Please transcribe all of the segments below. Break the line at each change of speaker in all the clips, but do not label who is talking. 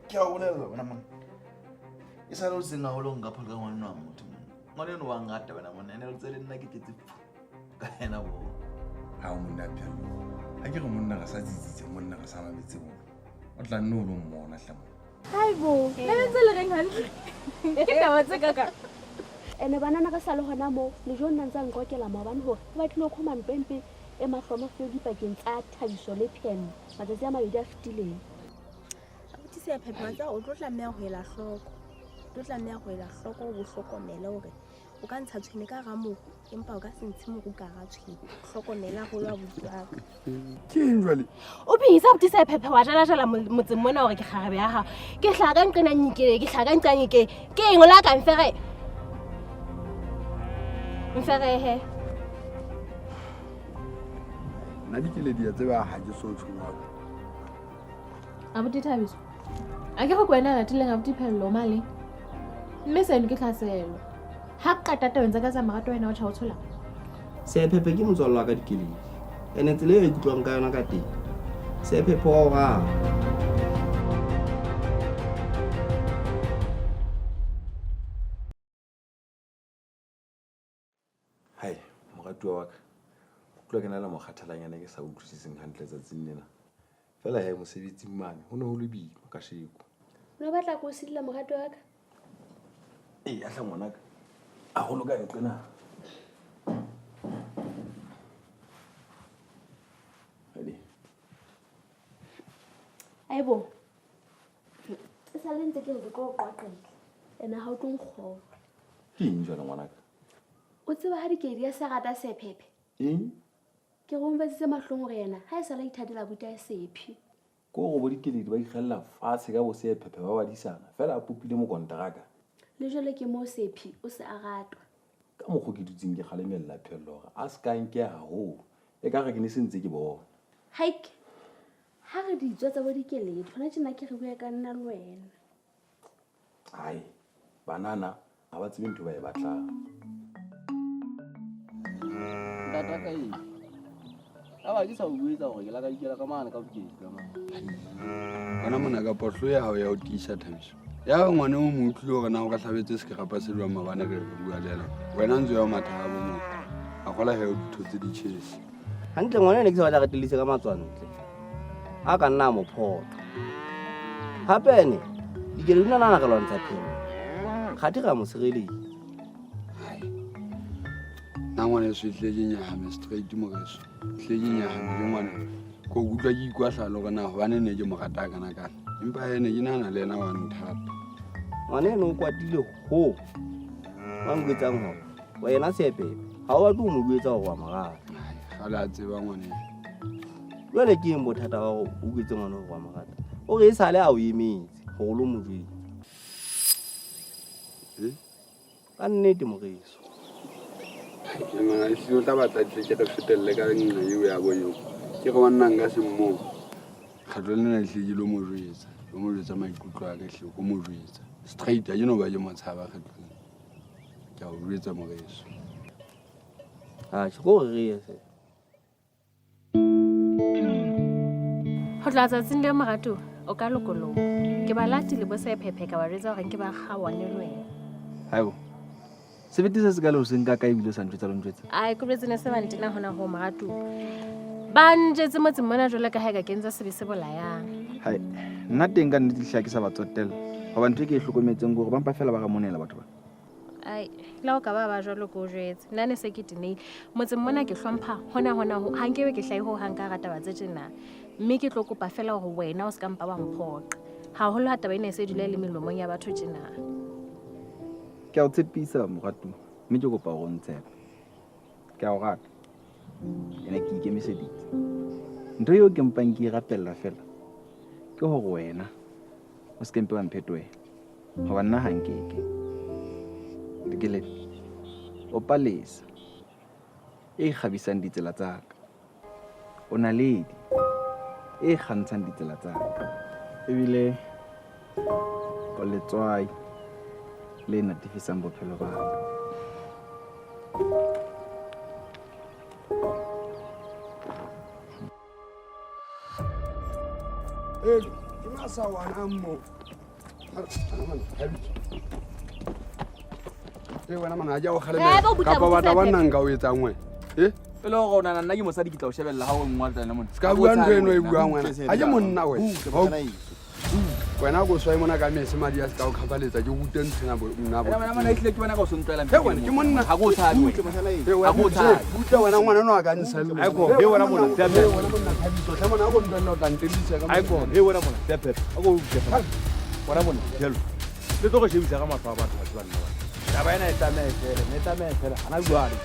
Ke a o bolella wena monna. E sale o seng haholo nka phoka ngwaneno wa motho monna. Ngwaneno wa ngata wena monna. Ene le tse le nna ke tletse phu ka yena bo.
Ha o monna Phello. Ha ke re monna re sa tsitsitse monna re sa mametse bona. O tla nne o lo mmona hle monna.
Haibo, le ntse le reng hantle? Ke taba tse kaka.
Ene banana re sa le hona moo, Lejo nna ntse a nqokela maobane hore o batlile ho qhoma mpempe e mahlomafeo dipakeng tsa Thabiso le Phello matsatsi a mabedi a fetileng.
Abuti Seaphephe wa tseba o tlo tlameha ho ela hloko. O tlo tlameha ho ela hloko o bo hlokomele hore o ka ntsha tshwene ka hara moru empa o ka se ntshe moru ka hara tshwene. Hlokomela haholo abuti wa ka.
Ke eng jwale?
O bitsa abuti Seaphephe wa jala-jala motseng mona hore ke kgarebe ya hao. Ke hlaha ka nqena nyikele, ke hlaha ka nqa nyikele. Ke eng o la ka mfere? Mferehe.
Nna dikeledi ya tseba ha ke so tjho jwalo.
Abuti Thabiso, a ke re ke wena a ratileng abuti Phello male. Mme seno ke tlhaselo. Ha ke qeta tabeng tsa ka tsa marato wena o tjha o tshola.
Sephephe ke motswallo wa ka dikeledi. Ene tsela eo a ikutlwang ka yona ka teng. Sephephe wa o rata.
Hai, moratuwa wa ka. Utlwa ke na le mokgathalanyana ke sa utlwisiseng hantle tsatsing lena. Feela he mosebetsing mane ho ne ho le boima kasheko.
O ne o batla ko o sidila moratuwa wa ka?
Ee, ya hle ngwanaka. Haholo ka nqena. Hadi.
Aibo. E sa le ntse ke re ke tlo o qoqela. Ene ha o tlo nkgolwa.
Ke eng jwale ngwanaka?
O tseba ha dikedi ya se rata Sephephe?
Eng?
Ke re o mpetsitse mahlong hore yena ha e sala ithatela abuti a Sephi.
Ko gore bo dikeledi ba ikgella fatshe ka bo Sephephe ba badisana fela a popile mokonteraka.
Le jwale ke moo Sephi o se a ratwa.
Ka mokgo ke dutseng ke kgalemella Phello hore a se ka nkeha haholo. Ekare ke ne se ntse ke bona.
Haike, ha re ditswa tsa bo dikeledi, hona tjena ke re bua ka nna le wena.
Hai, banana ha ba tsebe ntho ba e batlang.
Ntata ka eng? Ka ba ke sa o jwetsa hore ke la ka ikela ka mane ka bokedi ka mane.
Wena mona ka pohlo ya hao ya ho tiisa Thabiso. Ya re ngwana o mo utlwile hore na o ka hlabetse sekerapa se jwang maobane re bua le yena. Wena ntse ya matha ha bo motho. A kgola he o di thotse di tjhese.
Hantle ngwana ne ke sa batla re tellise ka matswantle. A ka nna a mo phoqa. Hape ene dikele di nana re lwantsha phelo. Kgathe re a mo sireletsa.
Hai. Nna ngwaneso e hlile ke nyahame straight moreso. Hlile ke nyahame ke ngwana. Ko utlwa ke ikwahlala hore na hobane ne ke mo rata kana kana. Empa he ne ke nahana le yena wa nthata.
Ngwana eno o kwatile ho. Ba nketsang hore wena Sepepe ha o batle ho mo jwetsa hore wa mo rata.
Kgale a tseba ngwaneno.
Jwale ke eng bothata ba hore o jwetse ngwana hore wa mo rata? O re e sale a o emetse hore o lo mo jwetsa.
Eh?
Ka nnete moreso.
Ke ngwana ehlile o tla batla tle ke re fetelle ka nna eo ya bo eo. Ke re wa nna nka se mmoo. Kgetlo lena ehlile ke lo mo jwetsa. Lo mo jwetsa maikutlo a ka ehlile ko mo jwetsa. Straight ha ke no ba ke mo tshaba kgetlo lena. Ke a o jwetsa moreso.
Atjhe, ko re re ye fe.
Ho tloha tsatsing leo moratuwa o ka lokoloha. Ke ba latile bo Sephephe ka ba jwetsa hore nke ba kgaohane le wena.
Haibo. Sebete se se ka le o se nka kae ebile o sa ntjwetsa le ntjwetsa?
Ai, ke boletse ne se ba ntena hona hoo moratuwa. Ba njetse motseng mona jwalo ka ha e ka kentse sebe se bolayang.
Hai, nna teng ka nnete hle ha ke sa ba tsotella. Hoba ntho e ke e hlokometseng ke hore ba mpa fela ba re monela batho ba.
Ai, le ha o ka ba ba jwalo ke o jwetse. Nna ne se ke tenehile. Motseng mona ke hlompha hona hona ho ha nkebe ke hlahe ho hang ka hara taba tse tjena. Mme ke tlo kopa fela hore wena o se ka mpa wa mphoqa. Haholo ha taba ena e se dula e le melomong ya batho tjena.
Ke a o tshepisa moratuwa, mme ke kopa hore o ntshepe. Ke a o rata. Ene ke ikemiseditse. Ntho eo ke mpang ke e rapella fela ke hore wena o se ke mpe wa mphetohela. Hoba nna ha nkeke. Dikeledi, o palesa e kgabisang ditsela tsa ka. O naledi e kgantshang ditsela tsa ka. Ebile o letswai le natefisang bophelo ba ka.
Elo, ke masa masawana mo. E wena mana ha ke a o kgalemela.
Eh, bo butla,
Kapa
butla,
batla ba
Phephe.
nna nka o etsang wena. Eh?
E le gore o nahana nna ke mosadi ke tla o shebella ha o nngwatla ena mona.
Se ka bua ntho eno e buang wena. Ha ke monna wena.
Butle,
Ha o-
motjhana heso.
Wena ko swae mona ka mese madi a se ka o kgafaletsa ke rute ntho ena nna bo.
Ena wena mona ehlile ke bona ka o so ntlwaela
He wena, ke monna.
Ha ke o tshabe
Butle,
wena.
motjhana heso.
He wena,
Ha ke o tshabe.
butle wena ngwana no a ka nsella.
Aiko, he wena mona,
He
Phephe.
wena monna Thabiso, hle mona ha ko ntlwaela o tla ntellisa ka
Aiko, he wena mona, Phephe. A ko utlwe feela. Wena mona, Phello. Le tlo re shebisa ka mahlo a batho ba tseba nna bana. Taba ena e tlameha e fele, mme e tlameha e fele hana jwale.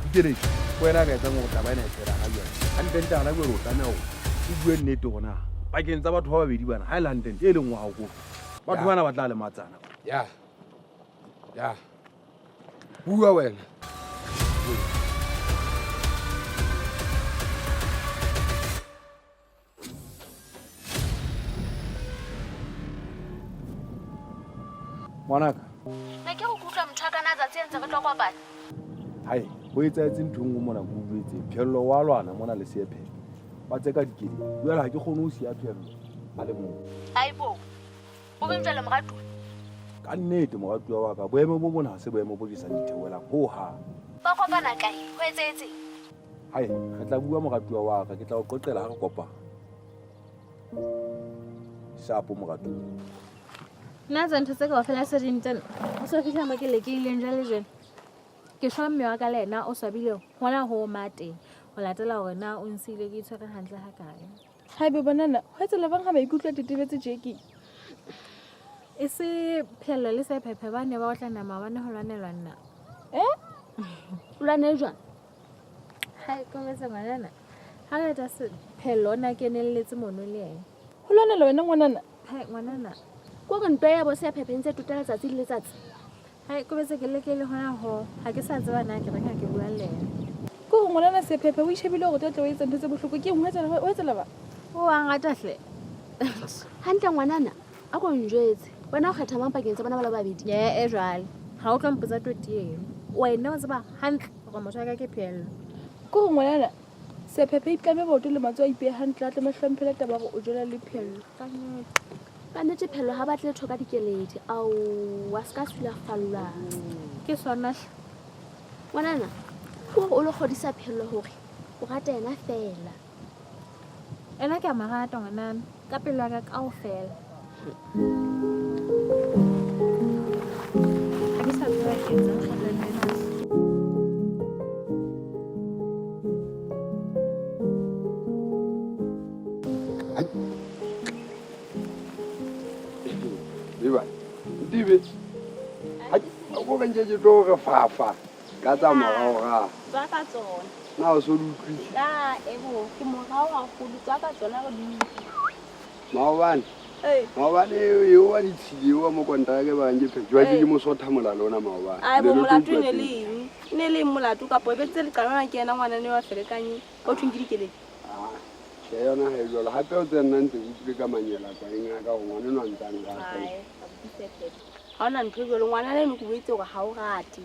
Dikeledi, ke wena a ka etsang hore taba ena e fele hana jwale. Hantlentle hana jwale o tlameha hore o bue nnete hore na pakeng tsa batho ba babedi bana, ha e le hantlentle e leng wa hao ko fe. Batho bana ba tla lematsana.
Ya. Ya. Bua wena.
Ngwanaka.
Ne ke go kutlwa motho a kana tsatsi a ntse re tlo kopana.
Hai, ho etsahetse ntho e nngwe mona ke utlwetse. Phello wa lwana mona le Sephephe. Ba tseka dikeledi. Jwale ha ke kgone ho siya Phello a le mong.
Aibo. O reng jwale moratuwa?
Ka nnete moratuwa wa ka, boemo bo mona ha se boemo bo ke sa ditheohelang hohang.
Ba kopana kae? Ho etsahetseng?
Hai, re tla bua moratuwa wa ka, ke tla o qoqela ha re kopana. Shapo moratuwa.
Nna tsa ntho tse kaofela se di ntena. O so fihla mo ke lekileng jwale jwale. Ke shwa mme wa ka le yena o swabile hona ho mateng. Ho latela hore na o nsiile ke itshwere hantle ha kae.
Haebe banana, ho etsahala bang ha maikutlo a tetebetse tje ke?
E se Phello le Sephephe ba ne ba otlana maobane ho lwanelwa nna.
Eh?
O lwane jwang?
Hai, kometse ngwanana. Ha re ta se Phello o na kenelletse mono le yena.
Ho lwanela wena ngwanana?
Hai, ngwanana.
Ko re ntwa ya bo Sephephe ntse tota letsatsi le letsatsi.
Hai, kometse ke lekele hona ho. Ha ke sa tseba na ke reng ha ke bua le yena.
Ko re ngwanana Sephephe o ishebile hore o tlo tla o etsa ntho tse bohloko. Ke eng ho etsahala, ho etsahala ba?
O a nrata hle.
Hantle ngwanana, a ko njwetse. Wena o kgetha mang pakeng tsa bona ba le babedi?
Ye, e jwale. Ha o tlo mpotsa toti eno. Wena o tseba hantle hore motho wa ka ke Phello.
Ko re ngwanana, Sephephe itlame maoto le matsoho a ipehe hantle, a tle mo hlomphele taba hore o jola le Phello.
Ka nnete.
Ka nnete Phello ha batle letho ka dikeledi. Ao, a ska sulafallwa.
Ke sona hle.
Ngwanana, ke hore o lo kgodisa Phello hore o rata yena feela.
Ena ke a mo rata ngwanana, ka pelo ya ka kaofela. Ha ke sa tseba ke etsang kgetlong lena.
Eba, Ntibe. Ha o re nke ke tlo re fafa ka tsa moraorao.
Tswa ka tsona.
Na o so di utlwile?
Na, ebo, ke morao haholo, tswa ka tsona re di utlwe.
Maobane.
Ee.
Maobane eo wa ditshile eo wa mokonteraka e bang ke phetho. Jwale ke mo sotha molala ona maobane.
Ai, bo
Le lo tlo
molato
utlwa
e ne
teng.
le eng? E ne le eng molato kapa e betse leqalwana ke yena ngwana ne wa ferekanye? O thweng ke dikeledi?
Ah, tjhe, yona ha e jwalo. Hape o tse nna ntse ke utlwile ka manyela tsa eng a ka hore ngwana enwa a ntse a nrata.
Ai, ha hona ntho e jwalo. Ngwana le eno ke boetse hore ha o rate.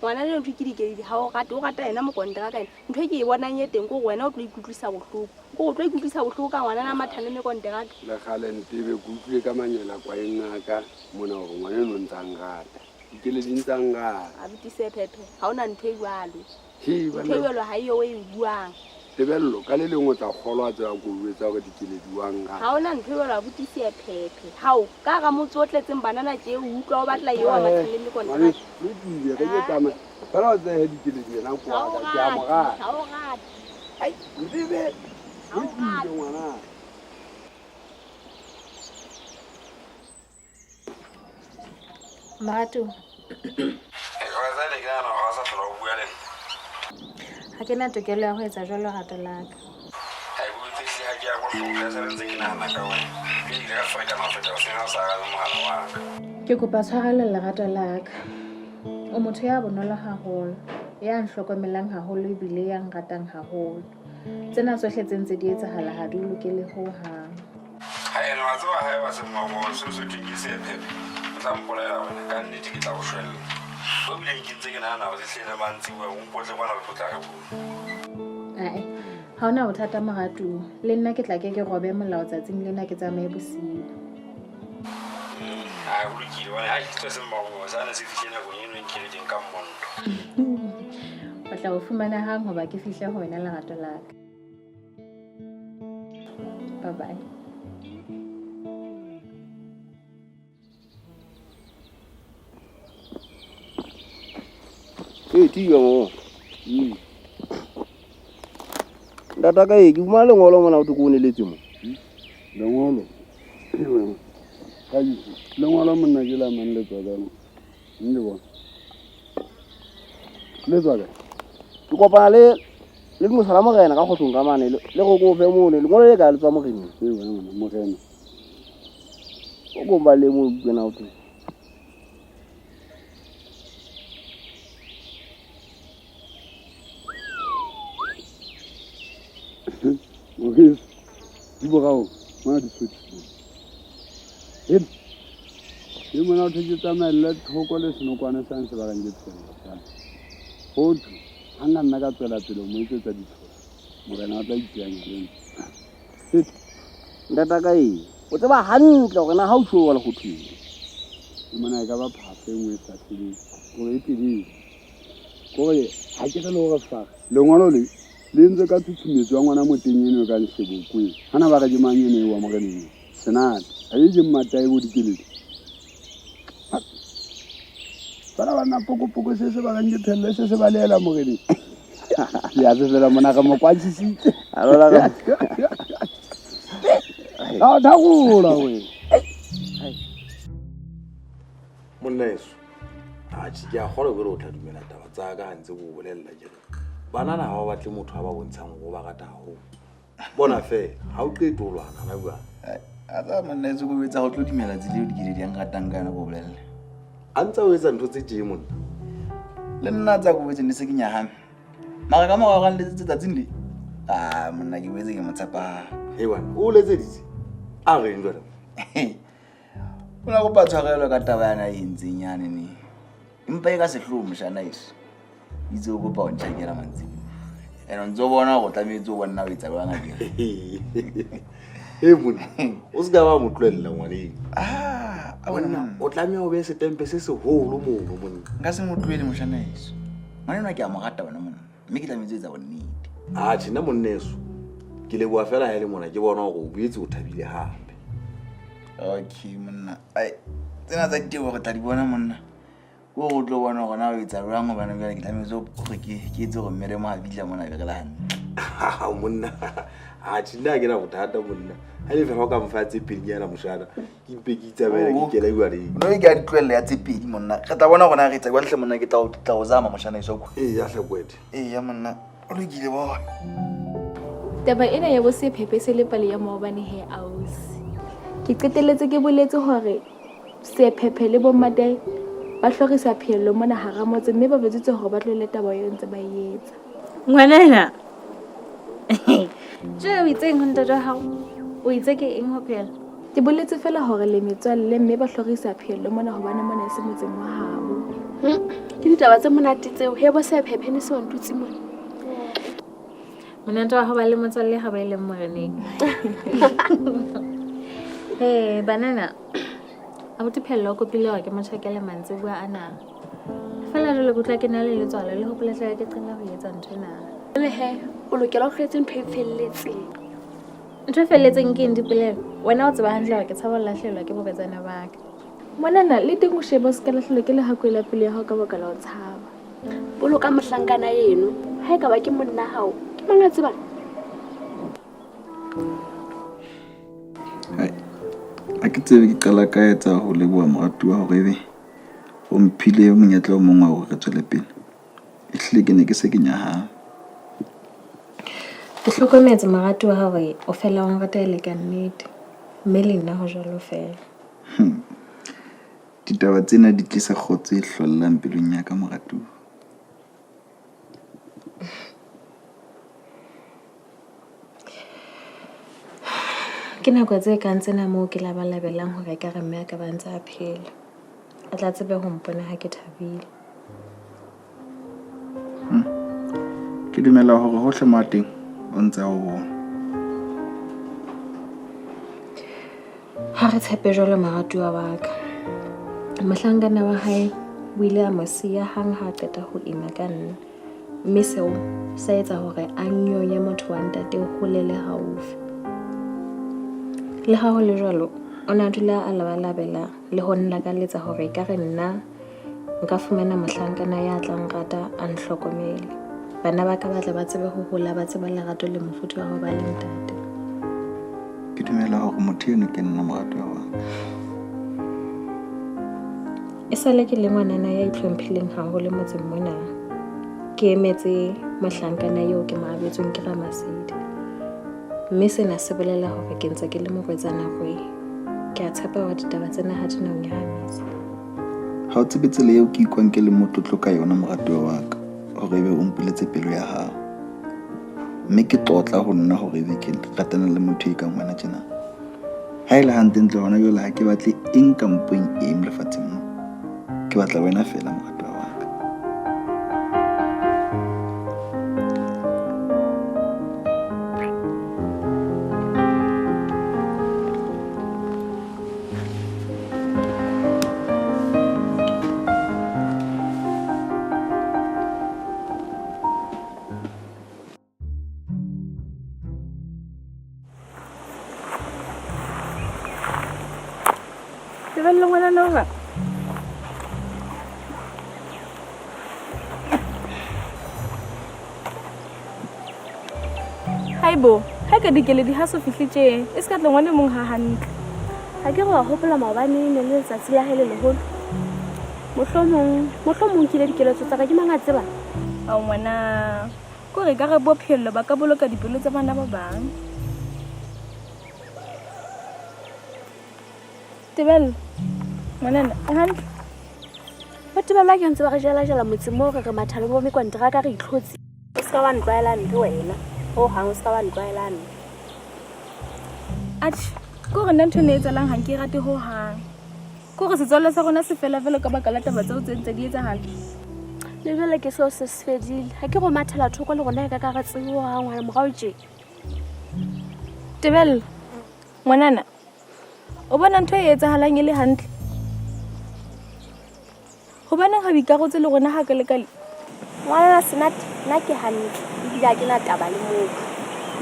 Ngwana le ntho ke dikeledi ha o rate, o rata yena mokonteraka ena. Ntho e ke e bonang e teng ke hore wena o tlo ikutlwisa bohloko. Ke hore o tlo ikutlwisa bohloko ka ngwana a mathang le mekonteraka.
Le kgale Ntebe ke utlwile ka manyela kwaeng a ka mona hore ngwana eno o ntse a nrata. Dikeledi ntse a nrata.
Abuti Sephephe, ha hona ntho e jwalo.
He,
Ntho e
bana.
jwalo ha eyo o e buang.
Tebello, ka le leng o tla kgolwa a tseba ko jwetsa hore dikeledi wa nrata.
Ha hona ntho e jwalo abuti Sephephe. Hao, ka hara motse o tletseng banana tje, o utlwa o batla eo a mathang le mekonteraka.
Ngwaneso, lokile, re ke tsamaya. Fela o tseye dikeledi yena ko
Ha o
wa ka, ke a mo
rate,
rata.
ha o rate.
Ai, Ntebe,
Ha o
lokile
rate.
ngwana.
Moratuwa.
Ke nahana hore ha o sa hlola o bua le nna.
Ha ke na tokelo ya ho etsa jwalo lerato la ka.
Ha e botse hle ha ke ya bohloko, ha esale ntse ke nahana ka wena. Ke ile ka ferekana ho feta hoseng ha o sa arabe mohala wa ka.
Ke kopa tshwarelo lerato la ka. O motho ya bonolo haholo, ya nhlokomelang haholo ebile ya nratang haholo. Tsena tsohle tse ntse di etsahala ha di o lokele hohang.
Ha ene wa tseba ha eba semmamoho seo se thweng ke Sephephe, o tla mpolaela wena, ka nnete ke tla o shwella. O bile ke ntse ke nahana hore hle le mantsibuya o mpotle kwana re tlo tla re bua.
Ae, Ha hona bothata moratuwa. Le nna ke tla ke ke robe molao tsatsing lena ke tsamaye bosiu.
A ho lokile bone ha ke tlo se mmago sa ne se fihle nakong eno ke re ke nka mmonto.
O tla o fumana hang hoba ke fihle ho wena lerato la ka. Bye bye.
Ee, tiya mo. Ntata ka e ke fumana lengolo mona o thwe ke o neletse mo.
Lengolo. Thabiso. Lengolo monna ke la mang le tswa kae mo? Nke bona. Le tswa kae?
Ke kopana le le lenqosa la morena ka kgohlong ka mane le le re ko fe mono lengolo le ka le tswa moreneng.
Ee wena monna morena.
O ko mballe mo bukeng o thwe.
Moreso. Di borao mona di sothile. Hep. Le mona o thwe ke tsamaelle thoko le senokwane sang sebakang ke tsela sa. Ho thwe ha nka nna ka tswela pele ho mo etsetsa ditshoso. Morena o tla iteanya le nna.
Hep. Ntata ka e o tseba hantle hore na ha o tjho jwalo ho thweng.
Le mona e ka ba phahlo e nngwe e sa feleng. Kore e telele. Kore ha ke re le hore fara. Lengolo le le entswe ka tshutshumetso ya ngwana moteng eno e kang Sebokwe. Hana ba re ke mang eno eo wa moreneng eo? Senate. Ha e ke mmatae bo Dikeledi. Fela banna pokopoko se se bakang ke phello se se baleela moreneng. Ke a fela mona re mo kwatisitse.
A lola ka
A thakola we.
Monna eso. Atjhe ke a kgolwa ke re o tla dumela taba tsa ka ha ntse ke o bolella ke re. Banana ha ba batle motho a ba bontshang hore o ba rata haholo. Bona fela, ha o qete ho lwana na jwale.
A tsaya monna etso ko etsa go tlo dumela tsela eo Dikeledi a nratang ka yona ko bolelle.
A ntse o etsa ntho tse tje monna.
Le nna tsa ko boetse ne se ke nyahame. Mara ka morao ga nletsetse tsatsing le. Ah monna ke boetse ke mo tshepa.
Hei wena, o letseditse? A reng jwale?
O la kopa tshwarelo ka taba yana e entseng yane ne. Empa e ka sehloho moshana eso. Itse o kopa ho ntjhakela mantsibuya. Ene o ntso bona hore o tlamehetse o bonna o etsa jwang akere.
Hei monna, o se ka ba mo tlohella ngwaneng.
Ah, a wena
Monna,
monna.
o tlameha o behe setempe se seholo mono monna.
Nka se mo tlohele moshana eso. Ngwana enwa ke a mo rata wena monna. Mme ke tlamehetse ho etsa bonnete.
Atjhe, nna monna eso. Ke leboha fela ha e le mona ke bona hore o boetse o thabile hape.
Okay monna. Ai, tsena tsa diteboho re tla di bona monna. Ko o tlo bona hore na o etsa jwang hobane jwale ke tlamehetse hore ke etse hore mme re mo a fihla mona be re le hantle.
Ha monna. Atjhe, nna ha ke na bothata monna. Ha le fela o ka mfa tse pedinyana moshana, ke mpe ke itsamaele ke kena jwaleng.
No ke a di tlohella ya tse pedi monna. Re tla bona hore na re etsa jwang hle monna ke tla o zama moshana eso kwa.
Ee, ya hle kwete.
Ee, ya monna. O lokile bona.
Taba ena ya bo Sephephe se le pale ya maobane he ausi. Ke qetelletse ke boletse hore Sephephe le bommatae ba hlorisa phello mona hara motse mme ba betsitse hore ba tlohelle taba eo ntse ba e etsa.
Ngwanena. Tje o itseng ho ntate wa hao? O itse ke eng ho phela?
Ke boletse fela hore le metswalle mme ba hlorisa phello mona hobane mona e se motseng wa habo.
Ke ditaba tse monate tseo. He bo Sephephe ne se wa ntutse mona.
Monate wa ho ba le motswalle ha ba e leng moreneng. Hey, banana. Abuti Phello o kopile hore ke mo tjhakele mantsibuya ana. Fela jwale ke utlwa ke na le letswalo le hopola tla ke qala ho etsa ntho ena.
Jwale he, o lokela o hlwetse ntho e felletseng.
Ntho e felletseng ke eng Dipolelo? Wena o tseba hantle hore ke tshaba ho lahlehelwa ke borwetsana ba ka.
Monana le teng o shebe o se ka lahlehelwa ke lehakwe la pelo ya hao ka baka la ho tshaba.
Boloka mohlankana eno. Ha e ka ba ke monna hao, ke mang a tsebang?
Hai, ha ke tsebe ke qala ka etsa ho leboha moratuwa hore ebe o mphile monyetla o mong wa hore re tswele pele. Ehlile ke ne ke se ke nyahame.
Ke hlokometse moratuwa hore o fela o nrata e le ka nnete. Mme le nna ho jwalo fela.
Ditaba tsena di tlisa kgotso e hlollang pelong ya ka moratuwa.
Ke nako tse kang tsena moo ke labalabelang hore ekare mme a ka ba ntse a phela. A tla tsebe ho mpona ha ke thabile.
Ke dumela hore hohle mo a teng O ntse a o bona.
Ha re tshepe jwalo moratuwa wa ka. Mohlankana wa hae o ile a mo siya hang ha a qeta ho ima ka nna. Mme seo sa etsa hore a nyonye motho wa ntate hole le haufi. Le ha ho le jwalo, o ne a dula a labalabela le ho nlakaletsa hore ekare nna nka fumana mohlankana ya tla nrata a ntlhokomele. Bana ba ka ba tle ba tsebe ho hola ba tseba lerato le mofuthu wa ho ba le ntate.
Ke dumela hore motho eno ke nna moratuwa wa ka.
E sale ke le ngwanana ya itlhomphileng haholo motseng mona. Ke emetse mohlankana eo ke mo abetsweng ke Ramasedi. Mme sena se bolela hore ke ntse ke le morwetsana ruri. Ke a tshepa hore ditaba tsena ha di na ho nyahamisa.
Ha o tsebe tsela eo ke ikwang ke le motlotlo ka yona moratuwa wa ka, hore ebe o mpuletse pelo ya hao. Mme ke tlotla ho nna hore ebe ke ratana le motho e kang wena tjena. Ha e le hantlentle hona jwale ha ke batle eng kampong eng lefatsheng mona. Ke batla wena feela moratuwa wa ka.
Tebello ngwanana o jwang? Haibo, ha ka dikeledi ha so fihle tje, e se ka tla ngwane mong ha hantle.
Ha ke re wa hopola maobane e ne le letsatsi la hae le leholo. Mohlomong, mohlomong ke ile dikeletso tsa ka ke mang a tseba?
Ao ngwana, ko re ka re bophello ba ka boloka dipelo tsa bana ba bang. Tebello, ngwanana, o hantle?
Bo Tebello ha ke ntse ba re jela-jela motseng moo re re matha le bo mekonteraka re itlhotse. O se ka wa ntlwaela mpe wena. Ho hang o se ka wa ntlwaela mpe.
Atjhe, ko re nna ntho e ne e etsahalang ha nke e rate ho hang. Ko re setswalle sa rona se fela fela ka baka la taba tseo tse ntse di etsahala.
Le jwale ke seo se se fedile. Ha ke re o mathela thoko le rona e ka ka re tsebe ho hang hore morao tje.
Tebello, ngwanana, o bona ntho e etsahalang e le hantle? Hobaneng ha o ikarotse le rona ha ka le ka le?
Ngwanana Senate, nna ke hantle ebile ha ke na taba le motho.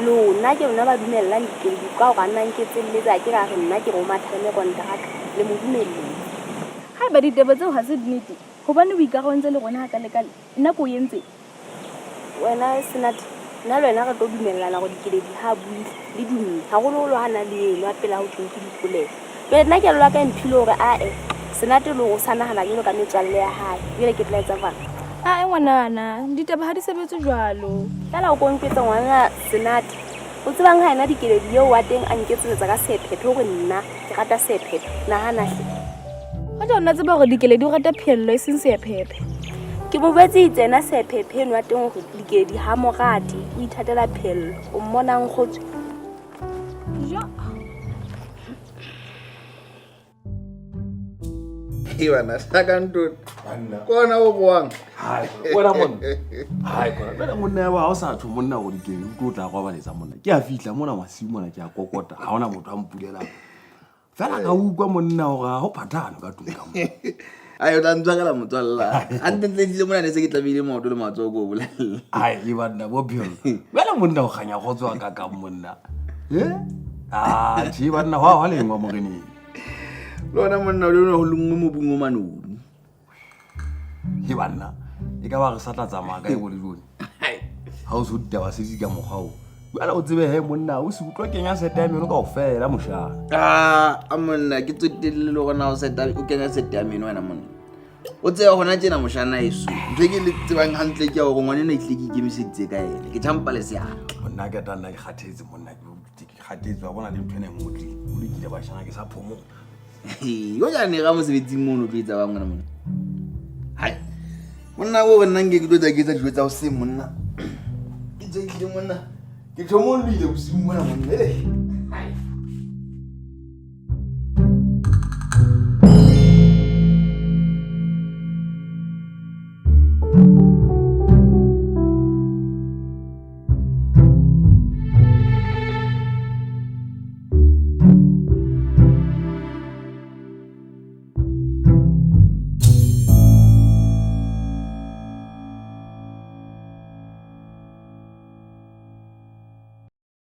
Lona ke lona ba dumellang dikeledi ka hore a nna nketselletse a ke ra re nna ke re o matha le mekonteraka le mo dumelletse.
Haeba ditaba tseo ha se nnete, hobane o ikarohantse le rona ha ka le ka le, nna ke o entse?
Wena Senate, nna le wena re tlo dumellana hore Dikeledi ha a buile le dumme, haholoholo ha na le eno a pela ho thweng ke dipolelo. Jwale nna kelello ya ka e mphile hore ae, Senate le hore o sa nahana jwalo ka metswalle ya hae. Jwale ke tla etsa jwang?
Ae ngwanana, ditaba ha di sebetse jwalo.
Feela o ko ntjwetse ngwanana Senate, o tsebang ha ena Dikeledi eo wa teng a nketseletsa ka sephephe hore nna ke rata sephephe. Nahana hle.
Hoja o na tseba hore Dikeledi o rata pheello e seng sephephe.
Ke mo jwetsitse ena sephephe eno ya teng hore Dikeledi ha mo rate, o ithatela pheello. O mmona a nkgotswe?
Jo.
E bana, hlakantone. Kona o boang.
Hai, wena monna. Hai, kona. Jwale monna wa ha o sa tho monna o dikeng, o tlo tla robaletsa monna. Ke a fihla mona masiu mona ke a kokota. Ha hona motho a mpulelang. Fela ka utlwa monna hore ha ho phathano ka tlung ka mo.
Ai, o tla ntswarela motswalla. Hantlentle tlile mona ne se ke tlamehile maoto le matsoho ko o bolella.
Ai, e banna bo phelo. Jwale monna o kganya kgotso a kakang monna. Eh? Ah, tjhe banna hwa hwa lengwa moreneng.
Le wena monna o le ho lengwe mobung o manoni.
He banna, e ka ba re sa tla tsamaya ka e bo le jone. Ha o so ditaba se di ka mokgwa o. Jwale o tsebe he monna, o se utlwa kenya seta ya meno kaofela moshana.
Ah, a monna ke tsotelle le gona o seta o kenya seta ya meno wena monna. O tseba hona tjena moshana eso. Ntho e ke le tsebang hantle ke ya hore ngwana enwa ehlile ke ikemiseditse ka ena. Ke tjhampa le seatla.
Monna ke tla nna ke kgathetse monna ke kgathetse wa bona le ntho ena e ngotlile. O lokile bashana ke sa phomola.
Yo ja ne ga mosebetsing mono o tlo etsa bang ngwana monna. Hai. Monna o nna nke ke tlo etsa ke etsa dijo tsa hoseng monna. Ke tse tlile monna. Ke tlhomolohile bosiung mona monna.